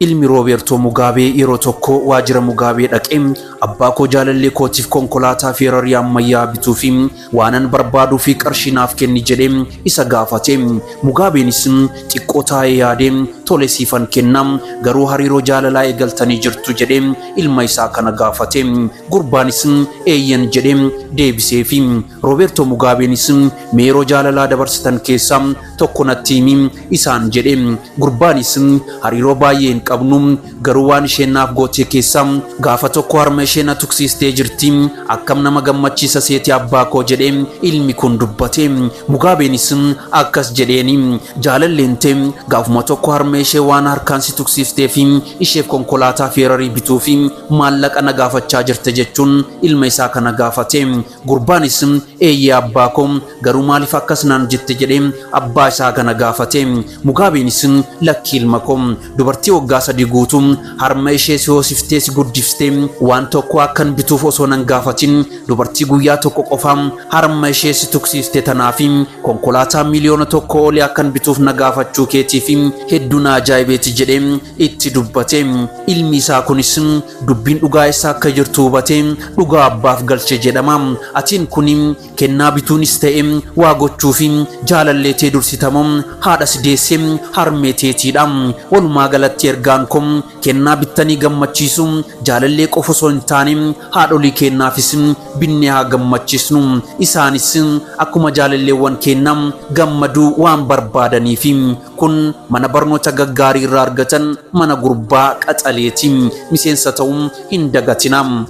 Ilmi Roobeertoo Mugaabee yeroo tokko waajjira Mugaabee dhaqee, "Abbaa koo, jaalallee kootiif konkolaataa Feerarii ammayyaa bituu fi waanan barbaaduu fi qarshii naaf kenni," jedhee isa gaafate. Mugaabeenis xiqqoo taa'ee yaadee, "Tole, siifan kenna, garuu hariiroo jaalalaa eegaltanii jirtu?" jedhee ilma isaa kana gaafate. Gurbaanis "Eeyyan" jedhee deebiseefi. Roobeertoo Mugaabeenis, "Mee yeroo jaalalaa dabarsitan keessaa tokko natti himi," isaan jedhe. Gurbaanis, "Hariiroo baay'ee hin qabnu, garuu waan isheen naaf goote keessaa gaafa tokko harma ishee na tuksiistee jirti. Akkam nama gammachiisa seeti, abbaa koo," jedhee ilmi kun dubbate. Mugaabeenis akkas jedheeni: "Jaalalleen tee gaafuma tokko harma ishee waan harkaan si tuksiiftee fi isheef konkolaataa Feerarii bituu fi maallaqa na gaafachaa jirte?" jechuun ilma isaa kana gaafate. Gurbaanis, "Eeyyee, abbaa koo, garuu maaliif akkas naan jette?" jedhee abbaa isaa kana gaafate. Mugaabeenis, "Lakki, ilma koo, dubartii waggaa 3 guutuu harma ishee si hoosiftee si guddiftee waan tokko akkan bituuf osoo nan gaafatin, dubartii guyyaa tokko qofa harma ishee si tuksiifte tanaafi konkolaataa 1 miiliyoona olii akkan bituuf na gaafachuu keetiif hedduu na ajaa'ibeeti," jedhee itti dubbate. Ilmi isaa kunis dubbiin dhugaa isaa akka jirtu hubate, dhugaa abbaaf galche jedhama. Atiin kun kennaa bituunis ta'e waa gochuufi jaalallee tee dursitamoo haadha si deesse harmee teetiidha? Walumaa galatti ergaan kun kennaa bittanii gammachiisu jaalallee qofa osoo hin taane haadholii kennaafis binnee haa gammachiisnu. Isaanis akkuma jaalalleewwan kennaa gammaduu waan barbaadaniifi. Kun mana barnoota gaggaarii irraa argatan, mana gurbaa qaxaleeti. Miseensa ta'uu hin dagatina.